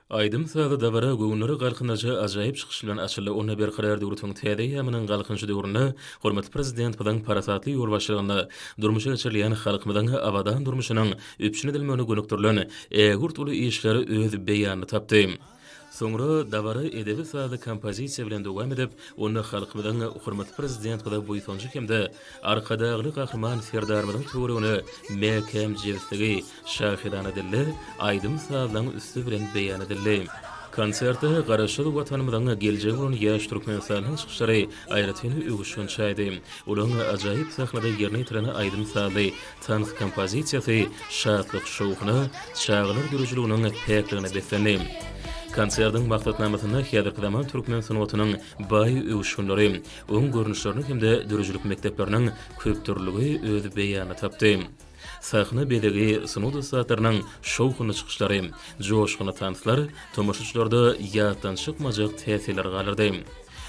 Aýdym-sazly dabara göwünleri galkyndyryjy ajaýyp çykyş bilen açyldy. Onda Berkarar döwletiň täze eýýamynyň Galkynyşy döwründe hormatly Prezidentimiziň parasatly ýolbaşçylygynda durmuşa geçirilýän halkymyzyň abadan durmuşynyň üpjün edilmegine gönükdirilen ägirt uly işler öz beýanyny tapdy. Soňra dabara edebi-sazly kompozisiýa bilen dowam edip, onda halkymyzyň hormatly Prezidentimize buýsanjy hem-de Arkadagly Gahryman Serdarymyzyň töweregine mäkäm jebisligi şahyrana dilde, aýdym-sazlaryň üsti bilen beýan edildi. Konsertde Garaşsyz Watanymyzyň geljegi bolan ýaş türkmenistanlyň çykyşlary aýratyn öwüşgin çaýdy. Olaryň ajaýyp sahnada ýerine ýetiren aýdym-sazly tans kompozisiýasy şatlyk-şowhuna, çagalar döredijiliginiň päkligine beslendi. Konsertiň maksatnamasynda häzirki zaman türkmen sungatynyň baý öwüşginleri, oň görnüşleriniň hem-de döredijilik mekdepleriniň köpdürlüligi öz beýanyny tapdy. Sahna bezegi, sungat ussatlarynyň şowhunly çykyşlary, joşgunly tanslar tomaşaçylarda ýatdan çykmajak täsirleri galdyrdy.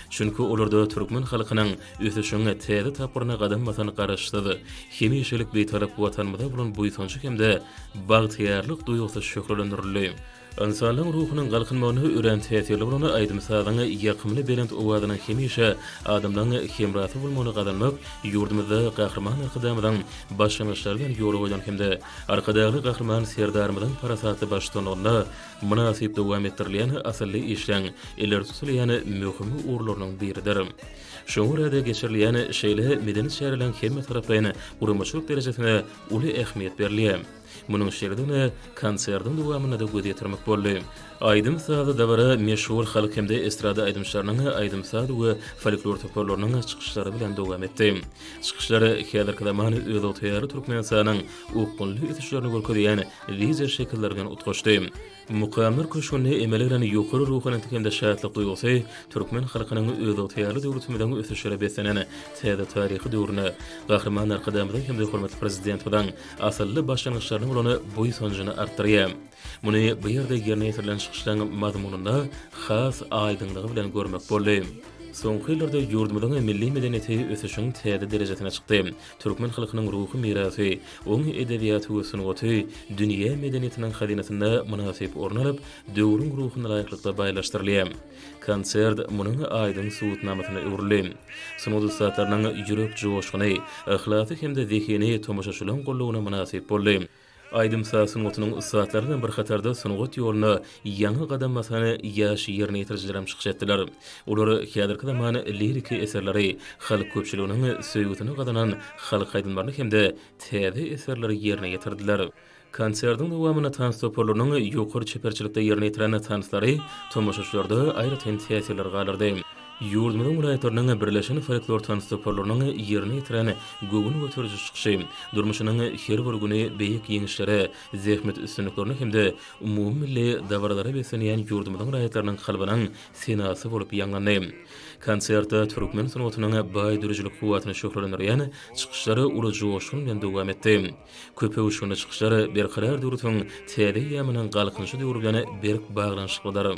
Çünki olarda türkmen halkynyň ösüşiň täze tapgyryna gadam basan Garaşsyz, hemişelik Bitarap Watanymyza bolan buýsanjy hem-de bagtyýarlyk duýgusy şöhlelendirildi. Ynsanlaryň ruhunyň galkynmagyna örän täsirli bolan aýdym-sazyň ýakymly belent owazynyň hemişe adamlaryň hemrasy bolmagyny gazanmak ýurdumyzda Gahryman Arkadagymyzyň başlangyçlary bilen ýola goýlan hem-de Arkadagly Gahryman Serdarymyzyň parasatly baştutanlygynda mynasyp dowam etdirilýän asylly işleň ileri tutulýan möhüm ugurlarynyň biridir. Şoňa görä-de geçirilýän şeýle medeni çäreleriň hemmetaraplaýyn guramaçylyk derejesine uly ähmiýet berilýär. Munuň şeýledigine konsertiň dowamynda-da göz ýetirmek boldy. Aýdym-sazly dabara meşhur halk hem-de estrada aýdymçylarynyň aýdym-saz we folklor toparlarynyň çykyşlary bilen dowam etdi. Çykyşlar häzirki zaman özygtyýarly Türkmenistanyň okgunly ösüşlerini görkezýän wideoşekiller bilen utgaşdy. Mukamlar köşgünde emele gelen ýokary ruhubelentlik hem-de şatlyk duýgusy türkmen halkynyň özygtyýarly döwletimiziň ösüşlere beslenen täze taryhy döwrüne Gahryman Arkadagymyzyň hem-de hormatly Prezidentimiziň asylly başlangyçlaryna bolan buýsanjyny artdyrýar. Muny bu ýerde ýerine ýetirilen çykyşlaryň mazmunynda has aýdyňlygy bilen görmek boldy. Soňky ýyllarda ýurdumyzyň milli medeniýeti ösüşiň täze derejesine çykdy. Türkmen halkynyň ruhy mirasy, oň edebiýaty we sungaty dünýä medeniýetiniň hazynasynda mynasyp orun alyp, döwrüň ruhuna laýyklykda baýlaşdyrylýar. Konsert munuň aýdyň subutnamasyna öwrüldi. Sungat ussatlarynyň ýürek joşguny, yhlasy hem-de zehini tomaşaçylaryň goldawyna mynasyp boldy. Aýdym-saz sungatynyň ussatlary bilen bir hatarda sungat ýoluna ýaňy gadam basan ýaş ýerine ýetirijilerem çykyş etdiler. Olar häzirki zaman liriki eserleri, halk köpçüliginiň söýgüsini gazanan halk aýdymlaryny hem-de täze eserleri ýerine ýetirdiler. Konsertiň dowamynda tans toparlarynyň ýokary çeperçilikde ýerine ýetiren tanslary tomaşaçylarda aýratyn täsirler galdyrdy. Ýurdumyzyň welaýatlarynyň birleşen folklor tans toparlarynyň ýerine ýetiren göwün göteriji çykyşy durmuşynyň her bir güni beýik ýeňişlere, zähmet üstünliklerine hem-de umumymilli dabaralara beslenýän ýurdumyzyň raýatlarynyň kalbynyň senasy bolup ýaňlandy. Konsertde türkmen sungatynyň baý döredijilik kuwwatyny şöhlelendirýän çykyşlar uly joşgun bilen dowam etdi. Köpöwüşginli çykyşlar Berkarar döwletiň täze eýýamynyň Galkynyşy döwri bilen berk baglanyşyklydyr.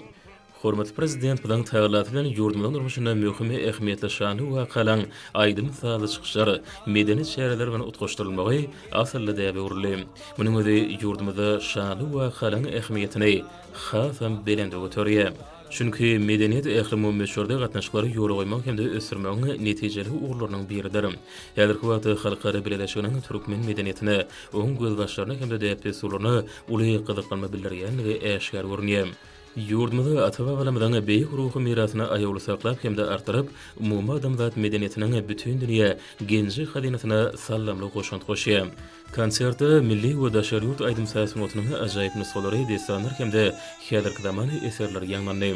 Hormatly Prezidentimiziň tagallasy bilen ýurdumyzyň durmuşynda möhüm ähmiýetli şanly wakalaryň aýdym-sazly çykyşlar, medeni çäreler bilen utgaşdyrylmagy asylly däbe öwrüldi. Munuň özi ýurdumyzda şanly wakalaryň ähmiýetini hasam belende göterýär. Çünki medeniýet ählumumy möçberde gatnaşyklary ýola goýmagyň hem-de ösdürmegiň netijeli ugurlarynyň biridir. Häzirki wagtda halkara bileleşiginiň türkmen medeniýetine, oň gözbaşlaryna hem-de däp-dessurlaryna uly gyzyklanma bildirýändigi äşgär görünýär. Ýurdumyzy ata-babalarymyzyň beýik ruhy mirasyny aýawly saklap hem-de artdyryp, umumadamzat medeniýetiniň bütindünýä genji-hazynasyna saldamly goşant goşýar. Konsertde milli we daşary ýurt aýdym-saz sungatynyň ajaýyp nusgalary, dessanlar hem-de häzirki zaman eserleri ýaňlandy.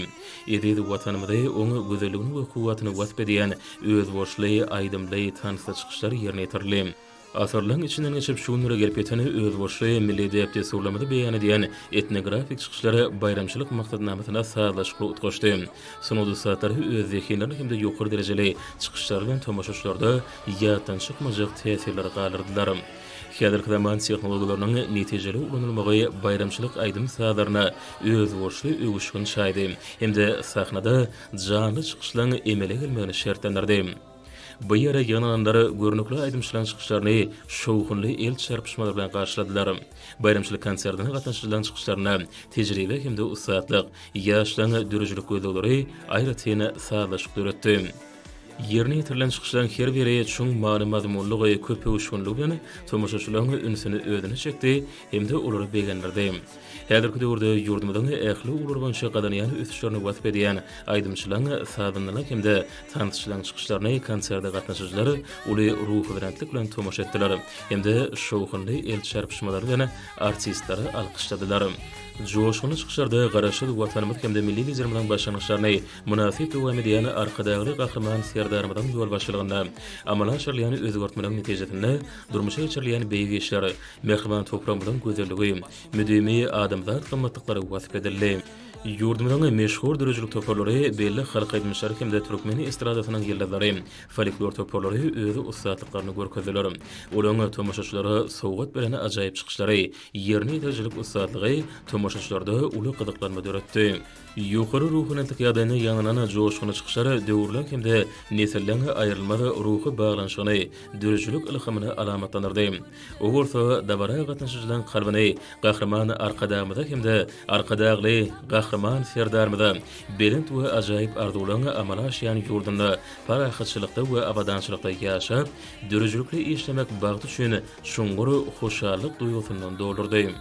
Eziz Watanymyzy, oň gözelligini we kuwwatyny wasp edýän özboluşly aýdymly, tansly çykyşlar ýerine ýetirildi. Asyrlaryň içinden geçip, şu günlere gelip ýeten özboluşly milli däp-dessurlarymyzy beýan edýän etnografik çykyşlar baýramçylyk maksatnamasyna sazlaşykly utgaşdy. Sungat ussatlary öz zehinlerini hem-de ýokary derejeli çykyşlary bilen tomaşaçylarda ýatdan çykmajak täsirleri galdyrdylar. Häzirki zaman tehnologiýalarynyň netijeli ulanylmagy baýramçylyk aýdym-sazlaryna özboluşly öwüşgin çaýdy hem-de sahnada janly çykyşlaryň emele gelmegini şertlendirdi. Bu ýere ýygnananlar görnükli aýdymçylaryň çykyşlaryny şowhunly el çarpyşmalar bilen garşyladylar. Baýramçylyk konsertine gatnaşyjylaryň çykyşlarynda tejribe hem-de ussatlyk, ýaşlaryň döredijilik gözlegleri aýratyn sazlaşyk döretdi. Ýerine ýetirilen çykyşlaryň her biri çuň many-mazmunlygy, köpöwüşginligi bilen tomaşaçylaryň ünsüni özüne çekdi hem-de olary begendirdi. Häzirki döwürde ýurdumyzyň ähli ugurlar boýunça gazanýan ösüşlerini wasp edýän aýdymçylaryň, sazandalaryň hem-de tansçylaryň çykyşlaryny konserte gatnaşyjylar uly ruhubelentlik bilen tomaşa etdiler hem-de şowhunly el çarpyşmalar bilen artistleri alkyşladylar. Joşgunly çykyşlarda Garaşsyz Watanymyz hem-de milli Liderimiziň başlangyçlaryny mynasyp dowam edýän Arkadagly Gahryman Serdarymyzyň ýolbaşçylygynda amala aşyrylýan özgertmeleriň netijesinde durmuşa geçirilýän beýik işler, Mähriban topragymyzyň gözelligi, müdimi adamzat gymmatlyklary wasp edildi. Ýurdumyzyň meşhur döredijilik toparlary, belli halk aýdymçylary hem-de türkmen estradasynyň ýyldyzlary, folklor toparlary öz ussatlyklaryny görkezdiler. Olaryň tomaşaçylara sowgat beren ajaýyp çykyşlary, ýerine ýetirijilik ussatlygy tomaşaçylarda uly gyzyklanma döretdi. Ýokary ruhubelentlik ýagdaýynda ýaňlanan joşgunly çykyşlar döwürleň hem-de nesilleň aýrylmaz ruhy baglanyşygyny, döredijilik ylhamyny alamatlandyrdy. O bolsa dabara gatnaşyjylaryň kalbyny Gahryman Arkadagymyza hem-de Arkadagly Gahryman Serdarymyza belent we ajaýyp arzuwlaryň amala aşýan ýurdunda parahatçylykda we abadançylykda ýaşap, döredijilikli işlemek bagty üçin çuňňur hoşallyk duýgusyndan doldurdy.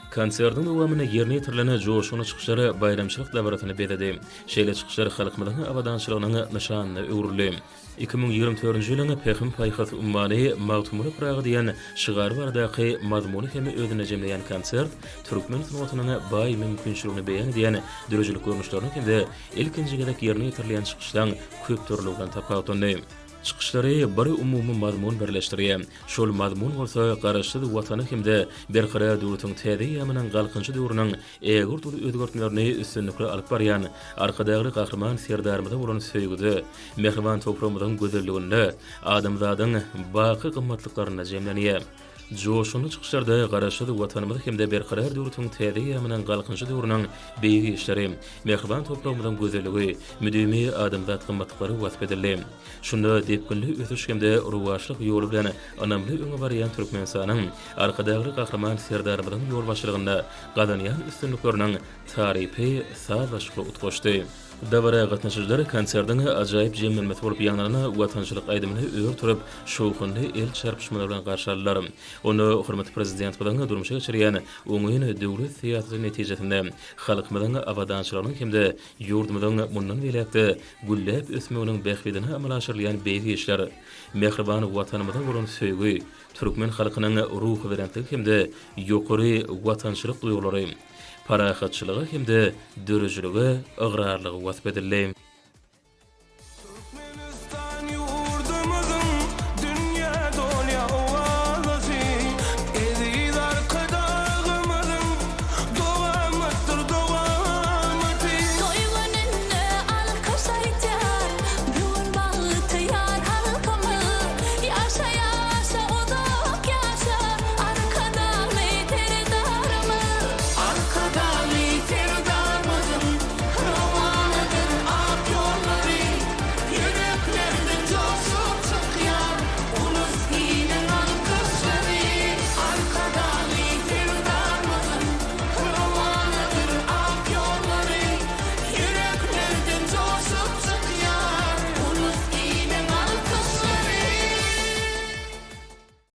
Konsertiň dowamynda ýerine ýetirilen joşgunly çykyşlar baýramçylyk dabarasyny bezedi. Şeýle çykyşlar halkymyzyň abadançylygynyň nyşanyna öwrüldi. 2024-nji ýylyň Pähim-paýhas ummany Magtymguly Pyragy diýen şygary baradaky mazmuny hem özünde jemleýän konsert türkmen sungatynyň baý mümkinçiligini beýan edýän döredijilik görnüşleriniň hem-de ilkinji gezek ýerine ýetirilýän çykyşlaryň köpdürlügi bilen tapawutlandy. Çykyşlary bir umumy mazmun birleşdirýär. Şol mazmun bolsa Garaşsyz Watany hem-de Berkarar döwletiň täze eýýamynyň Galkynyşy döwrüniň ägirt uly özgertmelerini üstünlikli alyp barýan Arkadagly Gahryman Serdarymyza bolan söýgüde, mähriban topragymyzyň gözelliginde, adamzadyň baky gymmatlyklarynda jemlenýär. Joşgunly çykyşlarda Garaşsyz Watanymyz hem-de Berkarar döwletiň täze eýýamynyň Galkynyşy döwrüniň beýik işleri, mähriban topragymyzyň gözelligi, müdimi adamzat gymmatlyklary wasp edildi. Şunda depginli ösüş hem-de rowaçlyk ýoly bilen ynamly öňe barýan Türkmenistanyň Arkadagly Gahryman Serdarymyzyň ýolbaşçylygynda gazanýan üstünlikleriniň tarypy sazlaşykly utgaşdy. Dabara gatnaşyjylar konsertiň ajaýyp jemlenmesi bolup ýaňlanan watançylyk aýdymyny ör turup, şowhunly el çarpyşmalar bilen garşy aldylar. Onda hormatly Prezidentimiziň durmuşa geçirýän oňyn döwlet syýasaty netijesinde halkymyzyň abadançylygynyň hem-de ýurdumyzyň mundan beýläk-de gülläp ösmeginiň bähbidine amala aşyrylýan beýik işler, mähriban Watanymyza bolan söýgi, türkmen halkynyň ruhubelentligi hem-de ýokary watançylyk duýgulary, parahatçylyga hem-de döredijilige ygrarlygy wasp edildi.